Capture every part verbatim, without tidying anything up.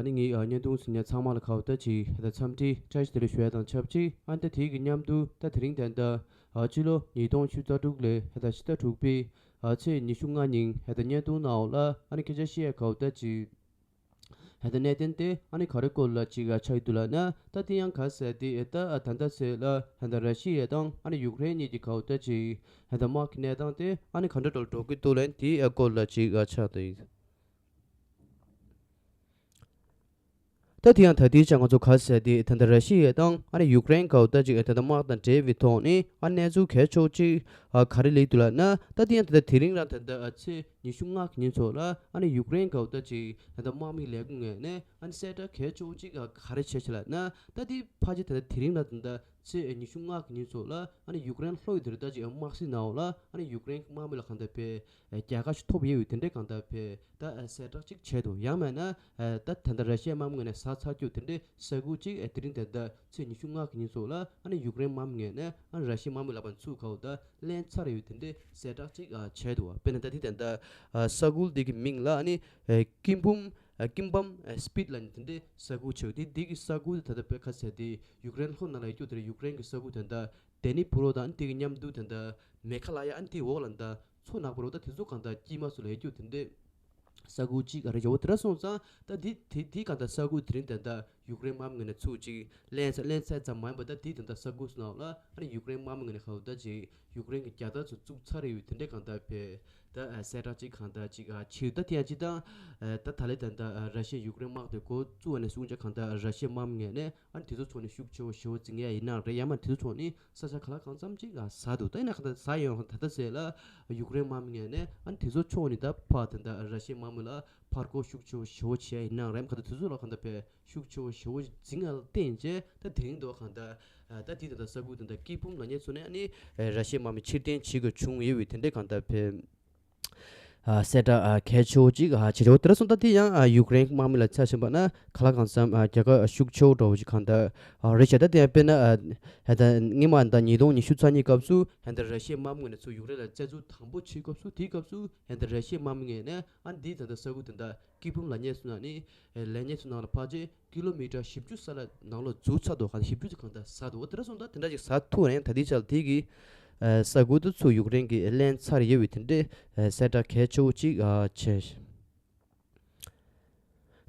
ཨ་ནི་ངའི་ཨ་བརྙན་ཐུང་གཟིགས་མཁན་ཚང་མ་ལ་ག་བ་ད་ཅིག་ཧེ་ད་འཚམས་འདྲི་བཀྲ་ཤིས་བདེ་ལེགས་ཞུ་ཡ་དང་ཆབས་ཅིག་ཨ་ནི་ད་དེའི་གི་མཉམ་དུ་ད་དེ་རིང་ད་ལྟ་ཨ་ཕྱི་ལོ་ཉིས་སྟོང་ཉི་ཤུ་རྩ་དྲུག་ལོའི་ཧེ་ད་ཕྱི་ཟླ་དྲུག་པའི་ཨ་ཚེས་ཉི་ཤུ་ལྔ་ཉིན་ཧེ་ད་བརྙན་ཐུང་ནང་ལ་ཨ་ནི་སྐད་ཆ་བཤད་ཡ་ག་བ་ད་ཅིག་ཧེ་ད་གནད་དོན་དེ་ཨ་ནི་ག་རེ་སྐོར་ལ་ཅིག་ཨ་ཆགས་ཡོད་འདུག་ལབ་ན། ད་དེ་ཡང་ག་ཟེར་དེ་ཨེ་ད་ཨ་ད་ལྟ་ཚེས་ལ་ཧེ་ད་ར་ཤི་ཡ་དང་ཨ་ནི་ཡུཀ་རེན་གཉིས་ཀྱི་ག་བ་ད་ཅིག་ཧེ་ད་དམག་གི་གནས་སྟངས་དེ་ཨ་ནི་ག་འདྲ་འགྲོ་འགྲོ་གི་འདུག་ལབ་ན་དེའི་ཨ་སྐོར་ལ་ཅིག་ཨ་ཆགས་འདུག་ད་དེ་ཡང་ད་ལྟའི་ཆར་ང་ཚོ་ག་ཟེར་དེ་ད་ལྟ་ར་ཤི་ཡ་དང་ཨ་ནི་ཡུཀ་རེན་ག་བ་ད་ཅིག་ད་ལྟ་དམག་དང་འབྲེལ་བའི་ཐོག་ནས་ཨ་གནས་ཚུལ་གལ་ཆེ་བོ་ཅིག་ཨ་ག་རེ་སླེབས་འདུག་ལབ་ན། ད་དེ་ཡང་ད་ལྟ་དེ་རིང་རང་ད་ལྟ་ཨ་ཚེས་ཉི་ཤུ་ལྔ་གི་ཉིན་ཚོ་ལ་ཨ་ནི་ཡུཀ་རེན་ག་བ་ད་ཅིག་ད་ལྟ་དམག་མི་ལས་ཁུངས་ངོས་ནས་ཨ་ནི་གསལ་བསྒྲགས་གལ་ཆེ་བོ་ཅིག་ཨ་ག་རེ་བྱས་ཤག་ལབ་ན། ད་དེ་ཕལ་ཆེར་ད་ལྟ་དེ་རིང་རང་ད་ལྟ་ཚེས་ཉི་ཤུ་ལྔ་གི་ཉིན་ཚོ་ལ་ཨ་ནི་ཡུཀ་རེན་ལྷོ་ཡི་དེར་ད་ཅིག་དམག་སྲིད་ནང་ལ་ཨ་ནི་ཡུཀ་རེན་གི་དམག་མི་ལ་གང་ལྟར་ཕེ་རྒྱལ་ཁ་ཞིག་ཐོབ་ཡོད་པའི་དེ་འདྲའི་གང་ལྟར་ཕེ་ད་གསལ་བསྒྲགས་ཅིག་བྱས་འདུག་ཡང་མིན་ན་ད་ད་ལྟ་ར་ཤི་ཡའི་དམག་མི་ངོས་ནས་ཟ་ཚར་རྒྱུ་དེ་འདྲའི་ས་ཁུལ་ཅིག་དེ་རིང་ད་ལྟ་ཚེས་ཉི་ཤུ་ལྔ་གི་ཉིན་ཚོ་ལ་ཨ་ནི་ཡུཀ་རེན་དམག་མི་ངོས་ནས་ཨ་ནི་ར་ཤི་ཡའི་དམག་མི་ལ་ཕར་ཚུར་ག་བ་ད་ལེན་ཚར་ཡོད་པའི་དེ་འདྲའི་གསལ་བསྒྲགས་ཅིག་བྱས་འདུག་དཔེར་ན་ད་ལྟའི་ད་ལྟ་ས་ཁུལ་དེ་གི་མིང་ལ་ཨ་ནི་ཀིམ་བུམ། ཨ་ཀིམ་བམ་ཨ་སྤིད་ལབ་ནས་དེ་འདྲའི་ས་ཁུལ་ཆེ་བ་དེ། དེ་གི་ས་ཁུལ་དེ་ད་ལྟ་བོད་ཁ་ཟེར་དེ་ཡུཀ་རེན་ལྷོ་ནང་ལ་ཡོད་རྒྱུ་དེ་རེད། ཡུཀ་རེན་གི་ས་ཁུལ་དེ་འདྲ་དེ་ནི་པུ་རོ་དང་དེ་གི་མཉམ་དུ་དེ་འདྲ་མེ་ཁ་ལ་ཡ་ཨན་དེ་འོག་ལ་འདྲ་མཚོ་ནག་པོ་རོ་ད་དེ་ཚོ་གང་ལྟར་དཀྱིལ་མ་སུ་ལ་ཡོད་རྒྱུ་དེ་འདྲའི་ས་ཁུལ་གཅིག་རེད། འོ་དེ་འདྲ་སོང་ཙང་ད་དེ་དེ་དེ་གང་ལྟར་ས་ཁུལ་དེ་རིང་དེ་འདྲ་ཡུཀ་རེན་དམག་མི་ངོས་ནས་ཚུར་གཅིག་ལེན་ཚར་ལེན་ཚར་ཙམ་མ་ཡིན་པ་ད་དེ་དེ་འདྲ་ས་ཁུལ་སུ་ནང་ལ་ཨ་ནི་ཡུཀ་རེན་དམག་མི་ངོས་ནས་ཁ་བ་ད་ཅིག་ཡུཀ་རེན་གྱི་རྒྱལ་དར་ཚོ་བཙུགས་ཚར་ཡོད་དེ་འདྲའི་གང་ལྟར་བས་ད་གསལ་བསྒྲགས་ཅིག་གང་ལྟར་ཅིག་ཨ་བྱས་ཡོད། ད་དེ་ཡང་ཅིག་དང་ད་ད་ལས་ད་ད་ར་ཤི་ཡ་ཡུཀ་རེན་དམག་དེ་འགོ་བཙུགས་པ་ནས་བཟུང་ཅིག་གང་ལྟར་ར་ཤི་ཡའི་དམག་མི་ངོས་ནས་ཨ་ནི་དེ་ཚོ་ཕྱོགས་ནས་ཤུགས་ཆེ་བོ་ཞེ་བོ་འཛིན་ཡ་ཡིན་ནའང་རེད། ཡང་མ་དེ་ཚོ་ཕྱོགས་ནས་ས་ཆ་ག་ལ་གང་འཚམ་ཅིག་ཨ་ཟ་འདུག་ད་ཡིན་ན་གང་ལྟར་ཟ་ཡོང་ད་ལྟ་ཟེར་ལ་ཡུཀ་རེན་དམག་མི་ངོས་ནས་ཨ་ནི་དེ་ཚོ་ཕྱོགས་ནས་ད་ཕར་ད་ད་ར་ཤི་ཡའི་དམག་མི་ལ་ཕར་རྒོལ་ཤུགས་ཆེ་བོ་ཞེ་བོ་བྱས་ཡ་ཡིན་ནའང་རེད། གང་ལྟར་དེ་ཚོ་ལ་གང་ལྟར་བས་ཤུགས་ཆེ་བོ་ཞེ་བོ་འཛིན་ཡ་ལ་བརྟེན་བྱས་ད་དེ་རིང་འདུག་གང་ལྟར་ད་དེ་ད་ལྟ་ས་ཁུལ་དེ་འདྲ་ཀི་པུམ་ལབ་མཁན་ཚོ་ནས་ཨ་ནི་ར་ཤི་ཡའི་དམག་མི་ཕྱིར་འཐེན་བྱེད་དགོས་བྱུང་ཡོད་པའི་དེ་འདྲའི་གང་ལྟར་བས་གསལ་བསྒྲགས་གལ་ཆེ་བོ་ཅིག་བྱེད་ཆོག་དེ་འདྲ་སོང་ད་དེ་ཡང་ཡུཀ་རེན་དམག་མི་ལ་ཆ་བཞིན་པ་ན་ག་ལ་གང་འཚམ་རྒྱལ་ཁ་ཤུགས་ཆེ་བོ་འདྲ་བོ་ཅིག་གང་ལྟར་རེད་བྱས། ད་དེ་ཡང་དཔེར་ན་ད་སྔོན་མ་ད་ཉིས་སྟོང་ཉི་ཤུ་རྩ་གཉིས་སྐབས་སུ་ད་ར་ཤི་ཡའི་དམག་མི་ངོས་ནས་ཚུར་ཡུཀ་རེན་ལ་བཙན་འཛུལ་དང་པོ་བྱེད་སྐབས་སུ་དེའི་སྐབས་སུ་ད་ར་ཤི་ཡའི་དམག་མི་ངོས་ནས་ཨ་ནི་འདི་ད་ལྟ་ས་ཁུལ་དེ་འདྲ་ཀི་པུམ་ལབ་མཁན་ཚོ་ནང་ནས་ལབ་མཁན་ཚོ་ནང་ལ་ཕལ་ཆེར་ཀི་ལོ་མི་ཊར་བཞི་བཅུ་ས་ལ་ནང་ལོགས་འཛུལ་ཚར་འདུག་ག་བཞི་བཅུ་ཙམ་གང་ལྟར་ཟ་འདུག་འོ་དེ་འདྲ་སོང་ད་དེ་འདྲ་ཅིག་ཟ་ཐུབ་ན་ཡང་ད་ལྟའི་ཆར་དེ་གི་ས་ཁུལ་དེ་ཚོ་ཡུཀ་རེན་གྱིས་ལེན་ཚར་ཡོད་པའི་དེ་འདྲའི་གསལ་བསྒྲགས་གལ་ཆེ་བོ་ཅིག་བྱས།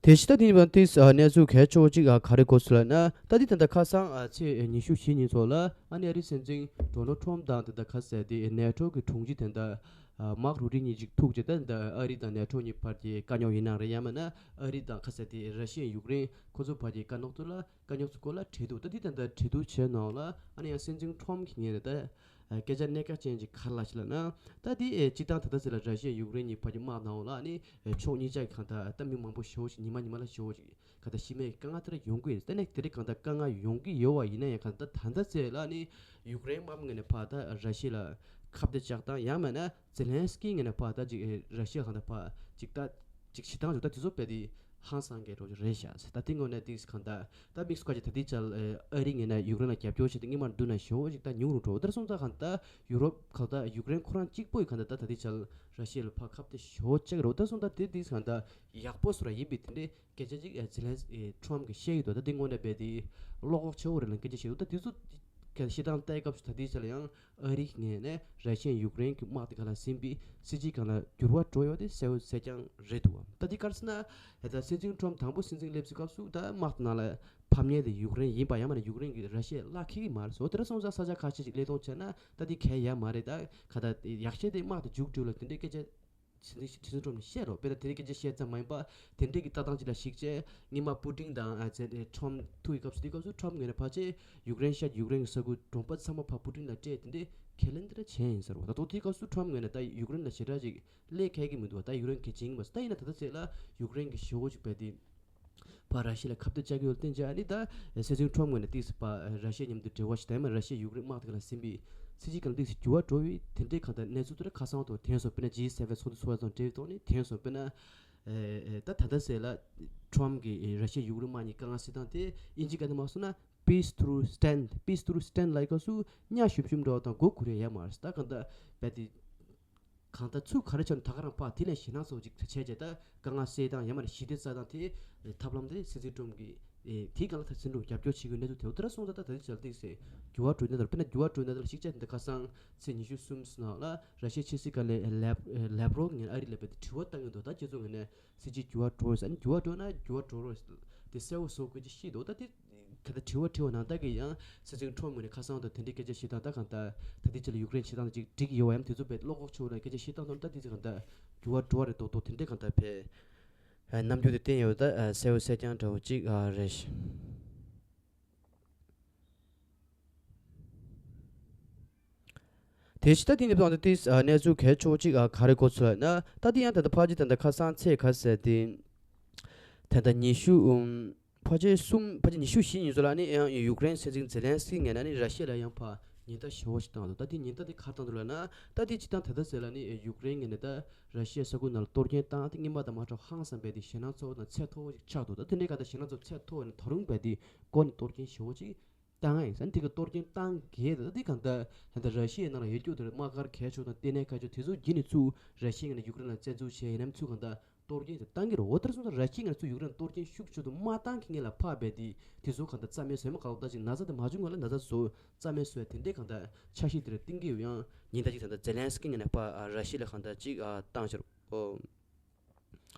དེ་བཞིན་ད་དེ་ནི་དེ་གནས་ཚུལ་གལ་ཆེ་བོ་ཅིག་ག་རེ་གོ་སོང་ལབ་ན། ད་དེ་ད་ལྟ་ཁ་སང་ཚེས་ཉི་ཤུ་བཞི་ཉིན་ཚོ་ལ་ཨ་ནི་ཨ་རིའི་སྲིད་འཛིན་ཌོ་ནལ་ཊམ་དང་དེ་ད་ཁ་ཟེར་དེ་ནེ་ཊོ་གི་དྲུང་ཆེ་དེ་འདྲ་མརྐ་རུ་ཊེ་གཉིས་ཅིག་ཐུག་བྱས། ད་ད་ཨ་རི་དང་ནེ་ཊོ་གཉིས་བར་གྱི་དཀའ་རྙོག་ཡིན་ནའང་རེད། ཡང་མིན་ན་ཨ་རི་དང་ཁ་ཟེར་དེ་ར་ཤི་ཡ་ཡུཀ་རེན་ཁོ་ཚོ་བར་གྱི་དཀའ་རྙོག་ཚོ་ལ་དཀའ་རྙོག་ཚོ་སྐོར་ལ་གྲོས་བསྡུར། ད་དེ་ད་ལྟ་གྲོས་བསྡུར་བྱས་ནང་ལ་ཨ་ནི་ཡང་སྲིད་འཛིན་ཊམ་གྱི་ངོས་ནས་ད་སྐད་ཆ་གནད་འགག་ཅན་ཅིག་ག་རེ་ལབ་ཤག་ལབ་ན། ད་དེ་སྤྱིར་བཏང་ད་ལྟ་ཟེར་ལ་ར་ཤི་ཡ་ཡུཀ་རེན་གཉིས་བར་གྱི་དམག་ནང་ལ་ཨ་ནི་ཕྱོགས་གཉིས་ཆ་གི་གང་ལྟར་ད་མི་མང་པོ་ཞེ་བོ་ཞིག་ཉི་མ་ཉི་མ་ལ་ཞེ་བོ་ཞིག་གང་ལྟར་ཤི་རྨས་ཀྱི་དཀའ་ངལ་དེ་འདྲ་ཡོང་གི་ཡོད། ད་ནས་དེ་རིང་གང་ལྟར་དཀའ་ངལ་ཡོང་གི་ཡོད་པ་ཡིན་ན་ཡང་གང་ལྟར་ད་ལྟ་ཟེར་ལ་ཨ་ནི་ཡུཀ་རེན་དམག་མི་ངོས་ནས་ཕར་ད་ར་ཤི་ཡ་ལ་ཁ་གཏད་བཅག་སྟངས། ཡང་མིན་ན་ཛེ་ལན་སི་ཀི་ངོས་ནས་ཕར་ད་ཅིག་ར་ཤི་ཡ་གང་ལྟར་ཕར་ཅིག་ད་ཅིག་བྱེད་སྟངས་ཅིག་ད་དེ་ཚོ་རྦད་དེ་ཧང་སང་གི་འདྲ་བོ་ཅིག་རེད་ཤག་ད་དེ་ངོས་ནས་ཏིག་གང་ལྟར་ད་དམིགས་སུ་བཀར་ཅིག་ད་ལྟའི་ཆར་ཨ་རི་ངོས་ནས་ཡུཀ་རེན་ལ་རྒྱབ་སྐྱོར་བྱེད་དེ་སྔོན་མ་བསྡུར་ན་ཞེ་བོ་ཅིག་ད་ཉུང་རུ་འགྲོ། འོ་དེ་འདྲ་སོང་ཙང་གང་ལྟར་ཡུ་རོབ་གང་ལྟར་ཡུཀ་རེན་ཁོ་རང་གཅིག་པོ་ཡིས་གང་ལྟར་ད་ད་ལྟའི་ཆར་ར་ཤི་ཡ་ལ་ཕར་ཁ་གཏད་ཞེ་བོ་བཅག་གི་རེད། འོ་དེ་འདྲ་སོང་ཙང་དེ་ཏིག་གང་ལྟར་ཡག་པོ་བཟོ་འདྲ་ཡིན་པའི་དེ་འདྲའི་སྐད་ཆ་ཅིག་ཛེ་ལན་སི་ཊམ་གྱིས་བཤད་ཀྱི་འདུག་ད་དེ་ངོས་ནས་རྦད་དེ་བློ་ཁོག་ཆེ་བོ་རེད་ལབ་སྐད་ཆ་བཤད་འདུག་ད་དེ་ཚོ་ག་བཤད་སྟངས་ལྟ་སྐབས་སུ་ད་ལྟའི་ཆར་ལ་ཡང་ཨ་རི་ངོས་ནས་ར་ཤི་ཡ་ཡུཀ་རེན་གྱི་དམག་དེ་ག་ལ་ཟིན་པའི་སྲིད་ཇུས་སྒང་ལ་འགྱུར་བ་འགྲོ་ཡོད་དེ་གསལ་པོ་གསལ་རྐྱང་རེད་འདུག་ད་དེ་ག་རེ་ཟེར་ན་ད་སྲིད་འཛིན་ཊམ་དང་པོ་སྲིད་འཛིན་སླེབས་སའི་སྐབས་སུ་ད་དམག་དེ་ནང་ལ་ཕམ་མཁན་དེ་ཡུཀ་རེན་ཡིན་པ་ཡང་མིན་ན་ཡུཀ་རེན་གྱིས་ར་ཤི་ཡ་གླགས་འཁེལ་གྱི་མ་རེད་ཟེར། འོ་དེ་འདྲ་སོང་ཙང་ས་ཆ་ཁ་ཤས་ཅིག་སླེབས་གཏོང་བྱས་ན་ད་དེ་གལ་ཡ་མ་རེད། ད་ག་ད་ཡག་ཤོས་དེ་དམག་དེ་མཇུག་སྒྲིལ་ལ་དེ་འདྲའི་སྐད་ཆ་སྲིད་འཛིན་ཁྲི་སྲིད་ཊམ་ནས་བཤད་རོགས། དཔེར་ན་དེ་རིང་སྐད་ཆ་བཤད་ཙམ་མ་ཡིན་པ་དེ་འདྲའི་གི་ལྟ་སྟངས་ཅིག་ལ་གཞིགས་བྱས་སྔོན་མ་པུ་ཏིན་དང་ཨ་ཙེ་ཊམ་ཐུག་གི་སྐབས་སུ་དེའི་སྐབས་སུ་ཊམ་ངོས་ནས་ཕལ་ཆེར་ཡུཀ་རེན་ཤར་ཡུཀ་རེན་གྱི་ས་ཁུལ་གྲོང་པ་ཚང་མ་ཕར་པུ་ཏིན་ལ་སྤྲད་དེ་འདྲའི་ཁས་ལེན་དེ་འདྲ་བྱས་ཡིན་ཟེར་རོགས། ད་དུང་དེའི་སྐབས་སུ་ཊམ་ངོས་ནས་ད་ཡུཀ་རེན་ལ་ཞེ་དྲག་ཅིག་ལས་ཁེལ་གི་མི་འདུག་ད་ཡུཀ་རེན་གལ་ཆེན་ཡིན་པ་ད་ཡིན་ན་ད་ལྟ་ཚེ་ལ་ཡུཀ་རེན་གྱི་ཞེ་བོ་ཅིག་བས་དེ། ཕར་ར་ཤི་ཡ་ལ་ཁ་གཏད་བཅག་གི་ཡོད་ལ་བརྟེན་བྱས་ཨ་ནི་ད་སྲིད་འཛིན་ཊམ་ངོས་ནས་ཏིག་སི་ཕར་ར་ཤི་ཡ་མཉམ་དུ་འབྲེལ་བ་ཞིག་དང་མ་ར་ཤི་ཡ་ཡུཀ་རེན་དམག་དེ་ག་ལ་ཟིན་པའི་སྲིད་ཇུས་སྒང་ལ་ཏིག་སི་འགྱུར་བ་འགྲོ་བའི་དེ་འདྲའི་གང་ལྟར་གནས་ཚུལ་དེ་འདྲ་ཁ་སང་དུ་ཐོན་སོང་། དཔེར་ན་ཇི་སེ་ཝེན་ཚོགས་འདུ་ཚོགས་པ་དང་འབྲེལ་བའི་ཐོག་ནས་ཐོན་སོང་། དཔེར་ན་ད་ད་ལྟ་ཟེར་ལ་ཊམ་གྱིས་ར་ཤི་ཡ་ཡུཀ་རེན་དམག་གཉིས་དཀའ་ངལ་སེལ་སྟངས་དེ་དབྱིན་ཇིའི་སྐད་ནང་མ་སོང་ན་peace through strength, peace through strength ལབ་སྐབས་སུ་ཉ་ཞུམ་ཞུམ་འདྲ་བ་དང་མགོ་སྒུར་ཡ་ཡ་མ་རེད། ད་གང་ལྟར་རྦད་དེ། གང་ལྟར་ཚུར་ག་རེ་བྱུང་ན་ད་ག་རང་ཕར་དེ་ལས་ཞེད་སྣང་ཚ་པོ་ཅིག་བྱས་བྱས། ད་དཀའ་ངལ་སེལ་སྟངས་ཡང་མ་རེད། ཞི་བདེ་བསྩལ་སྟངས་དེ་ཐབས་ལམ་དེ་སྲིད་འཛིན་ཀྲུམ་གྱིས་དེའི་སྒང་ལ་ད་སྲིད་འཛིན་ཀྲུམ་རྒྱབ་སྐྱོར་བྱེད་ཀྱི་ཡོད་གནས་ཚུལ་དེ། འོ་དེ་འདྲ་སོང་ཙང་ད་ད་ལྟའི་ཆར་ཏོག་ཙམ་འགྱུར་བ་འགྲོ་གནས་ཚུལ། དཔེར་ན་འགྱུར་བ་འགྲོ་གནས་ཚུལ་ལ་གཞིགས་བྱས་ད་ཁ་སང་ཚེས་ཉི་ཤུ་གསུམ་ནང་ལ་ར་ཤི་ཡའི་ཕྱི་སྲིད་བཀའ་བློན་ལེབ་ལེབ་རོབ་ངོས་ནས་ཨ་རི་ལ་ཕེབས་ཏེ་དྲི་བ་བཏང་གི་འདུག་ད་ཁྱེད་ཚོ་ངོས་ནས་སྲིད་ཇུས་འགྱུར་བ་འགྲོ་ཟེར། ཨ་ནི་འགྱུར་བ་འགྲོ་ན་འགྱུར་བ་འགྲོ་རོགས་དེ་གསལ་བོ་བཟོ་དགོས་ཀྱི་ཤེས་འདུག་ད་དེ་ག་ད་དྲི་བ་དྲི་བ་ནང་ལྟར་གྱི་ཡང་སྲིད་འཛིན་ཁྲོམ་ངོས་ནས་ཁ་སང་དུ་དེ་འདྲའི་སྐད་ཆ་བཤད་སྟངས། ད་གང་ལྟར་ད་ལྟའི་ཆ་ལ་ཡུཀ་རེན་བྱེད་སྟངས་ཅིག་འགྲིག་ཡོད་པ་ཡང་དེ་ཚོ་བས་བློ་ཁོག་ཆེ་བོ་ན་སྐད་ཆ་བཤད་སྟངས་དང་། ད་དེ་ཚོ་གང་ལྟར་འགྱུར་བ་འགྲོ་བ་རེད་མདོག་མདོག་དེ་འདྲའི་གང་ལྟར་བས་རྣམ་འགྱུར་དེ་བསྟན་ཡོད། ད་གསལ་བོ་གསལ་རྐྱང་འདྲ་བོ་ཅིག་རེད། དེ་ཕྱི་ད་དེ་ནི་བཏང་སྟེ་དེ་གནས་ཚུལ་གལ་ཆེ་བོ་གཅིག་ག་རེ་གོ་ཚུལ་ལ་ན། ད་དེ་ཡང་ད་ལྟ་ཕལ་ཆེར་ད་ལྟ་ཁ་སང་ཚེས་ག་ཟེར་དེ་ད་ལྟ་ཉི་ཤུ་ཕལ་ཆེར་གསུམ་ཕལ་ཆེར་ཉི་ཤུ་བཞི་ཉིན་ཚོ་ལ་ནི་ཡང་ཡུཀ་རེན་སྲིད་འཛིན་ཛེ་ལན་སི་ཀི་ངོས་ནས་ནི་ར་ཤི་ཡ་ལ་ཡང་ཕར་ཉེན་བརྡ་ཞེ་བོ་ཞིག་བཏང་འདུག་ད་དེ་ཉེན་བརྡ་དེ་ག་རེ་བཏང་འདུག་ལབ་ན། ད་དེ་སྤྱིར་བཏང་ད་ལྟ་ཟེར་ལ་ནི་ཡུཀ་རེན་ངོས་ནས་ད་ར་ཤི་ཡ་ས་ཁུལ་ནང་ལ་གཏོར་སྐྱོན་བཏང་སྟེ་སྔོན་མ་དང་མ་འདྲ་བ་ཧང་སངས་པའི་དེ་ཞེད་སྣང་ཚ་པོ་དང་ཚད་མཐོ་བོ་ཞིག་ཆགས་འདུག་ད་དེ་འདྲའི་ག་ད་ཞེད་སྣང་ཚ་པོ་ཚད་མཐོ་བ་ནས་ད་རུང་བས་དེ་སྒོ་ནས་གཏོར་སྐྱོན་ཞེ་བོ་ཅིག་བཏང་ཡིན་ཟེར། དེ་ག་གཏོར་སྐྱོན་བཏང་གས་ད་དེ་གང་ལྟར་ད་ལྟ་ར་ཤི་ཡའི་ནང་ལ་ཡོད་རྒྱུ་དེར་དམག་སྒར་གལ་ཆེ་དང་ལྟེ་གནས་གལ་ཆེ་དེ་ཚོ་བརྒྱུད་ནས་ཚུར་ར་ཤི་ཡ་ནས་ཡུཀ་རེན་ལ་བཙན་འཛུལ་བྱས་ཡིན་ནམ་ཚུར་གང་ལྟར་གཏོར་སྐྱོན་དེ་བཏང་གི་རེད། འོ་དེར་སོང་ཙང་ར་ཤི་ཡ་ནས་ཚུར་ཡུཀ་རེན་གཏོར་སྐྱོན་ཤུགས་ཆེ་དུ་མ་བཏང་གི་སྔོན་ལ་ཕར་བས་དེ་དེ་ཚོ་གང་ལྟར་རྩ་མེད་བཟོས་མ་གང་ལྟར་ཅིག་ན་ཚ་དེ་མ་བྱུང་སྔོན་ལ་ན་ཚ་བཟོ་རྩ་མེད་བཟོས་དེ་འདྲའི་གང་ལྟར་འཆར་གཞི་དེ་རེད་བཏིང་གི་ཡོད། ཡང་ཉིན་ལྟར་ཅིག་ད་ལྟ་ཛེ་ལན་སི་ཀི་ངོས་ནས་ཕར་ར་ཤི་ཡ་ལ་གང་ལྟར་ཅིག་བཏང་ཤར། ཨོ།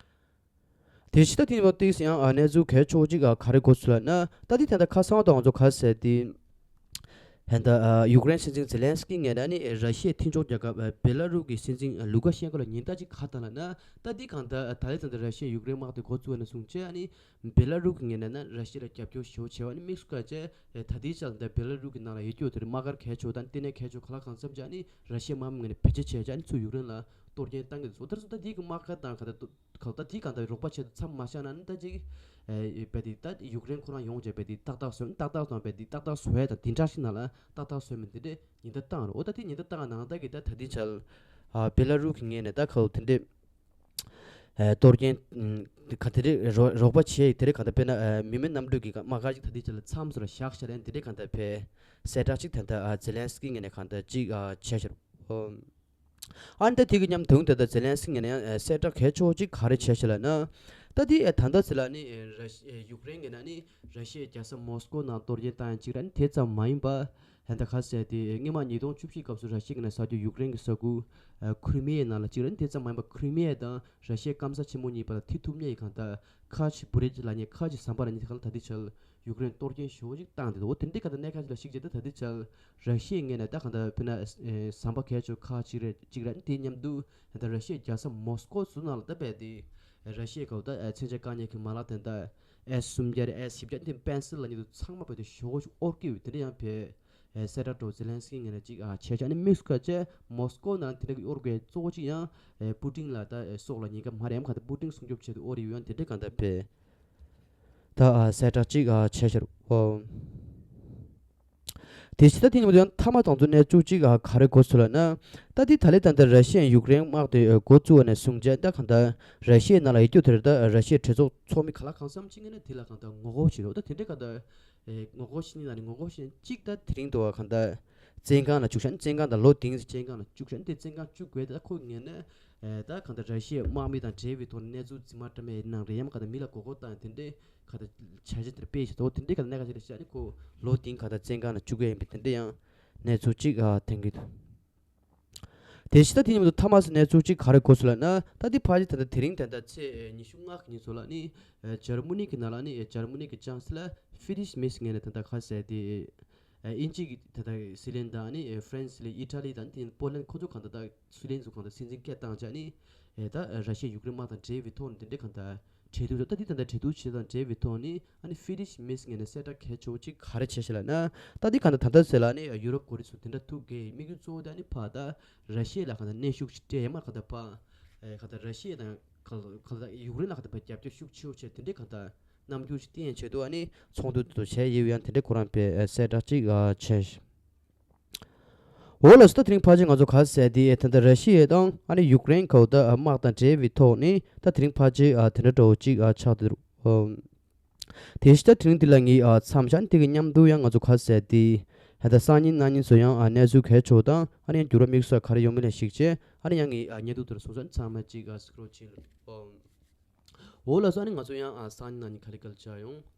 དེ་ཕྱི་ད་དེ་ནི་བ་ཏིག་ཡང་གནས་ཚུལ་གལ་ཆེ་བོ་ཅིག་ག་རེ་གོ་ཚུལ་ལབ་ན། ད་དེ་ད་ལྟ་ཁ་སང་དང་ང་ཚོ་ག་ཟེར་དེ་ད་ལྟ་ཡུཀ་རེན་སྲིད་འཛིན་ཛེ་ལན་སི་ཀི་ངོས་ནས་ནི་ར་ཤི་ཡའི་མཐུན་ཕྱོགས་རྒྱལ་ཁབ་བེ་ལ་རུ་གི་སྲིད་འཛིན་ལུ་ཀ་ཤེན་ཀོ་ལ་ཉེན་བརྡ་ཅིག་ག་བཏང་ལབ་ན། ད་དེ་གང་ལྟར་ད་ལྟ་ད་ལྟ་ར་ཤི་ཡས་ཡུཀ་རེན་དམག་དེ་འགོ་བཙུགས་ནས་བཟུང་བྱས་ཨ་ནི་བེ་ལ་རུ་གི་ངོས་ནས་ན་ར་ཤི་ཡ་ལ་རྒྱབ་སྐྱོར་ཞེ་བོ་བྱས་པ་ནི་དམིགས་སུ་བཀར་བྱས། ད་ལྟའི་ཆར་འདི་བེ་ལ་རུ་གི་ནང་ལ་ཡོད་རྒྱུ་དེར་དམག་སྒར་གལ་ཆེ་དང་ལྟེ་གནས་གལ་ཆེ་ག་ལ་གང་འཚམ་བྱས་ནི་ར་ཤི་ཡའི་དམག་མི་ངོས་ནས་བེད་སྤྱོད་བྱས་བྱས་ནི་ཚུར་ཡུཀ་རེན་ལ་གཏོར་སྐྱོན་བཏང་གི་འདུག་དེར་སོང་ད་དེའི་གི་དམག་སྒར་དང་ག་ད་ག་ད་དེའི་གང་ལྟར་རོགས་པ་བྱས་ཏེ་མཚམས་མ་བཞག་ན་ནི་ད་ཅིག་བས་དེ་ད་ཡུཀ་རེན་ཁོ་རང་ཡོང་བྱས་བས་དེ་ཏག་ཏག་བཟོས་ནི་ཏག་ཏག་བཏང་བས་དེ་ཏག་ཏག་བཟོས་དང་དེ་འདྲ་ཞིག་ནང་ལ་ཏག་ཏག་བཟོས་མི་དེ་འདྲས་ཉེན་བརྡ་བཏང་རེད། འོ་ད་དེ་ཉེན་བརྡ་བཏང་ནང་ད་གི་ད་ད་ལྟའི་ཆར་བེ་ལ་རུ་གི་ངོས་ནས་ད་ག་དེ་འདྲས། ཨ་གཏོར་སྐྱོན་ཨ་ག་དེ་རེད། རོ་རོགས་པ་བྱས་དེ་རེད། གང་ལྟར་དཔེར་ན་ཨ་མི་མེད་གནམ་གྲུ་གི་དམག་སྒར་ཅིག་ད་ལྟའི་ཆར་ལ་མཚམས་སུ་ལ་བཞག་བཞག་ལན་དེ་འདྲས་གང་ལྟར་བས་གསལ་བསྒྲགས་ཅིག་ད་ལྟ་ཨ་ཛེ་ལན་སི་ཀི་ངོས་ནས་གང་ལྟར་ཅིག་ཨ་བྱས་ཤར། ཨོ། ཨ་ནི་ད་དེ་གི་མཉམ་དུ་ད་ལྟ་ཛེ་ལན་སི་ཀི་ངོས་ནས་ཡང་ཨ་གསལ་བསྒྲགས་གལ་ཆེ་བོ་ཅིག་ག་རེ་བྱས་ཤག་ལབ་ན། ད་དེ་ཨ་ད་ལྟ་ཟེར་ལ་ནི་ཨ་ར་ཤི་ཨ་ཡུཀ་རེན་གི་ནང་ནི་ར་ཤི་ཡའི་རྒྱལ་ས་མོ་སི་ཀོ་ནང་གཏོར་སྐྱོན་བཏང་ཡང་གཅིག་ར་ནི་དེ་ཙམ་མ་ཡིན་པ། ཧན་ད་ག་ཟེར་དེ་སྔོན་མ་ཉིས་སྟོང་བཅུ་བཞི་སྐབས་སུ་ར་ཤི་ཡ་གི་ནང་ས་ཆ་ཡུཀ་རེན་གྱི་ས་ཁུལ་ཨ་ཁུ་རི་མི་ཡའི་ནང་ལ་གཅིག་ར་ནི་དེ་ཙམ་མ་ཡིན་པ་ཁུ་རི་མི་ཡ་དང་ར་ཤི་ཡའི་སྐམ་ས་ཆེན་མོ་གཉིས་བར་ལ་མཐུད་ཐུབ་མཁན་གྱི་གང་ལྟར་ཁ་ཆེ་བུ་རེ་ཅི་ལབ་མཁན་ཁ་ཆེ་ཟམ་པ་ལབ་མཁན་དེ་ག་ལ་ད་ལྟའི་ཆར་ཡུཀ་རེན་གཏོར་སྐྱོན་ཞེ་པོ་ཅིག་བཏང་བསྡད་འདུག་འོ་དེ་འདྲའི་གང་ལྟར་གནད་འགག་ཅིག་ལ་གཞིགས་བྱས་ཏེ་ད་ལྟའི་ཆར་ར་ཤི་ཡའི་ངོས་ནས་ད་གང་ལྟར་དཔེར་ན་ཨ་ཟམ་པ་གལ་ཆེ་ཁག་ཅིག་རེད་ཅིག་ར་ནི་དེའི་མཉམ་དུ་ད་ལྟ་ར་ཤི་ཡའི་རྒྱལ་ས་མོ་སི་ཀོ་ཚོ་ནང་ལ་ད་བས་ཏེ་ར་ཤི་ཡའི་གང་ལྟར་ཨ་མཚོན་ཆ་བཀག་ཉར་གྱི་མ་ལག་དེ་འདྲ་ཨེ་སུམ་བརྒྱ་རེད། ཨེ་བཞི་བརྒྱ་དེ་སྤེན་སེར་ལབ་མཁན་དེ་ཚང་མ་བས་ཏེ་ཞེ་པོ་ཅིག་དབོར་གྱི་ཡོད། དེ་འདྲ་ཡང་བས་ཨེ་གསལ་བསྒྲགས་འདྲ་བོ་ཛེ་ལན་སི་ཀི་ངོས་ནས་ཅིག་ཨ་བྱས་བྱས་ནི་དམིགས་སུ་བཀར་བྱས་མོ་སི་ཀོ་ནང་དེ་འདྲ་གི་དབོར་དགོས་གཙོ་བོ་ཅིག་ཡང་ཨེ་པུ་ཏིན་ལ་ད་ཨེ་སོགས་ལ་ཉེན་ཁ་མ་རེད་ཡང་གང་ལྟར་པུ་ཏིན་སྲུང་སྐྱོབ་ཆེད་དུ་དབོར་ཡོད། ཡང་དེ་འདྲ་གང་ལྟར་བས་ད་ཨ་གསལ་བསྒྲགས་ཅིག་ཨ་བྱས་ཤར། ཨོ། དེ་ཕྱི་ད་དེ་ནི་མ་ཡང་མཐའ་མ་དང་ཚོ་གནས་ཚུལ་ཅིག་ཨ་ག་རེ་གོ་ཚུལ་ལབ་ན། ད་དེ་ད་ལེ་ད་ལྟ་ར་ཤི་ཡ་ཡུཀ་རེན་དམག་དེ་འགོ་བཙུགས་པ་ནས་བཟུང་བྱས་ད་གང་ལྟར་ར་ཤི་ཡའི་ནང་ལ་ཡོད་རྒྱུ་དེར་ད་ར་ཤི་ཡའི་གྲོས་ཚོགས་ཚོགས་མི་ག་ལ་གང་འཚམ་ཅིག་ངོས་ནས་དེ་ལ་གང་ལྟར་ངོ་རྒོལ་བྱེད་རོགས་ད་དེ་འདྲའི་གང་ལྟར་ངོ་རྒོལ་བྱེད་ནི་ལ་ནི་ངོ་རྒོལ་བྱེད་ཅིག་ད་དེ་རིང་དུ་བ་གང་ལྟར་བཙོན་ཁང་ལ་བཅུག་ཤག་བཙོན་ཁང་དང་ལོ་བདུན་ཙམ་བཙོན་ཁང་ལ་བཅུག་ཤག་དེ་བཙོན་ཁང་བཅུག་དགོས་ད་ཁོ་ངོས་ནས་ད་གང་ལྟར་ར་ཤི་ཡའི་དམག་མི་དང་འབྲེལ་བའི་ཐོག་ནས་གནས་ཚུལ་རྫུན་མ་བཀྲམ་ཡས་ནང་རེད་ཡང་གང་ལྟར་མི་ལ་མགོ་སྐོར་བཏང་ཡས་དེ་འདྲའི། ག་ད་བྱ་བྱེད་དེར་སྤེལ་བྱེད་དོ་དེ་འདྲའི་ག་ད་གནད་འགག་ཅིག་རེད་ཤག་ནི་ཁོ་ལོ་བདུན་ག་ད་བཙོན་ཁང་ལ་བཅུག་གི་ཡིན་པའི་དེ་འདྲའི་ཡང་གནས་ཚུལ་ཅིག་ཨ་ཐོན་གྱི་འདུག་དེ་ཕྱི་ད་དེ་ཉིན་མོ་མཐའ་མ་སི་གནས་ཚུལ་ཅིག་ག་རེ་གོ་སོང་ལབ་ན། ད་དེ་ཕ་གི་ད་ད་དེ་རིང་ད་ད་ཚེས་ཉི་ཤུ་ལྔ་གི་ཉིན་ཚོ་ལ་ནི་ཇར་མ་ནི་གི་ནང་ལ་ནི་ཇར་མ་ནི་གི་ཅང་སི་ལར་ཧྥི་རི་ཤི་མེར་ངོས་ནས་ད་ད་ག་ཟེར་དེ་དབྱིན་ཇི་གི་ད་ད་སྲིད་བློན་དང་ནི་ཧྥ་རན་སི་ལ་ཨི་ཊ་ལི་དང་དེ་པོ་ལན་ཁོ་ཚོ་གང་ད་ད་སྲིད་བློན་ཚོ་གང་ད་སྲིད་འཛིན་སྐད་བཏང་བྱས་ནི་ད་ར་ཤི་ཡ་ཡུཀ་རེན་དམག་དང་འབྲེལ་བའི་ཐོག་ནས་དེ་འདྲའི་གང་ད། གྲོས་བསྡུར་ད་འདི་ད་ལྟ་གྲོས་བསྡུར་བྱེད་དང་འབྲེལ་བའི་ཐོག་ནས་ཨ་ནི་ཧྥི་རི་ཤི་མེར་ངོས་ནས་གསལ་བསྒྲགས་གལ་ཆེ་བོ་གཅིག་ག་རེ་བྱས་ཤག་ལབ་ན། ད་འདི་གང་ལྟར་ད་ལྟ་ཟེར་ལ་ནི་ཡུ་རོབ་འགོ་ཁྲིད་ཚོ་དེ་འདྲ་ཐུག་གི་དམིགས་ཡུལ་གཙོ་བོ་དེ་ཨ་ནི་ཕར་ད་ར་ཤི་ཡ་ལ་གང་ལྟར་གནོན་ཤུགས་ཤིག་སྤྲད་ཡ་མ་གང་ལྟར་ཕར་གང་ལྟར་ར་ཤི་ཡ་དང་གང་ལྟར་ཡུཀ་རེན་ལ་གང་ལྟར་ཕར་རྒྱབ་སྐྱོར་ཤུགས་ཆེ་བོ་བྱས་དེ་འདྲའི་གང་ལྟར་རྣམ་འགྱུར་ཞིག་བསྟན་ཡ་ཆེད་དུ་ཨ་ནི་ཚོགས་འདུ་དེ་ཚོ་བྱས་ཡོད་ཡང་དེ་འདྲའི་ཁོ་རང་པའི་གསལ་བསྒྲགས་གཅིག་བྱས་ཤག་འོ་ལགས་སོ། ད་དེ་རིང་ཕལ་ཆེར་ང་ཚོ་ག་ཟེར་དེ་ད་ལྟ་ར་ཤི་ཡ་དང་ཨ་ནི་ཡུཀ་རེན་གོ་ད་དམག་དང་འབྲེལ་བའི་ཐོག་ནས་ད་དེ་རིང་ཕལ་ཆེར་ཨ་དེ་འདྲ་འདྲ་བོ་གཅིག་ཨ་ཆགས་བསྡད་འདུག་དེ་བཞིན་ད་དེ་རིང་འདི་ལ་ངས་ཨ་མཚམས་བཞག་ནས་དེ་གི་མཉམ་དུ་ཡང་ང་ཚོ་ག་ཟེར་དེ་ ད་ལྟ་སང་ཉིན་གནངས་ཉིན་ཚོ་ཡང་ཨ་གནས་ཚུལ་གལ་ཆེ་བ་དང་ཨ་ནི་ཡང་འགྱུར་བ་དམིགས་བསལ་ག་རེ་ཡོང་མིན་ལ་གཞིགས་བྱས་ཨ་ནི་ཡང་གི་ཨ་བརྙན་ཐུང་དེ་ཚོ་སོང་ཙང་ཚང་མ་གཅིག་ཨ་སི་ཀྲོལ་བྱེད་ལ། འོ་ལགས་སོ། ཨ་ནི་ང་ཚོ་ཡང་ཨ་སང་ཉིན་གནངས་ཉིན་ག་ལེ་ག་ལེ་བྱ་ཡོང་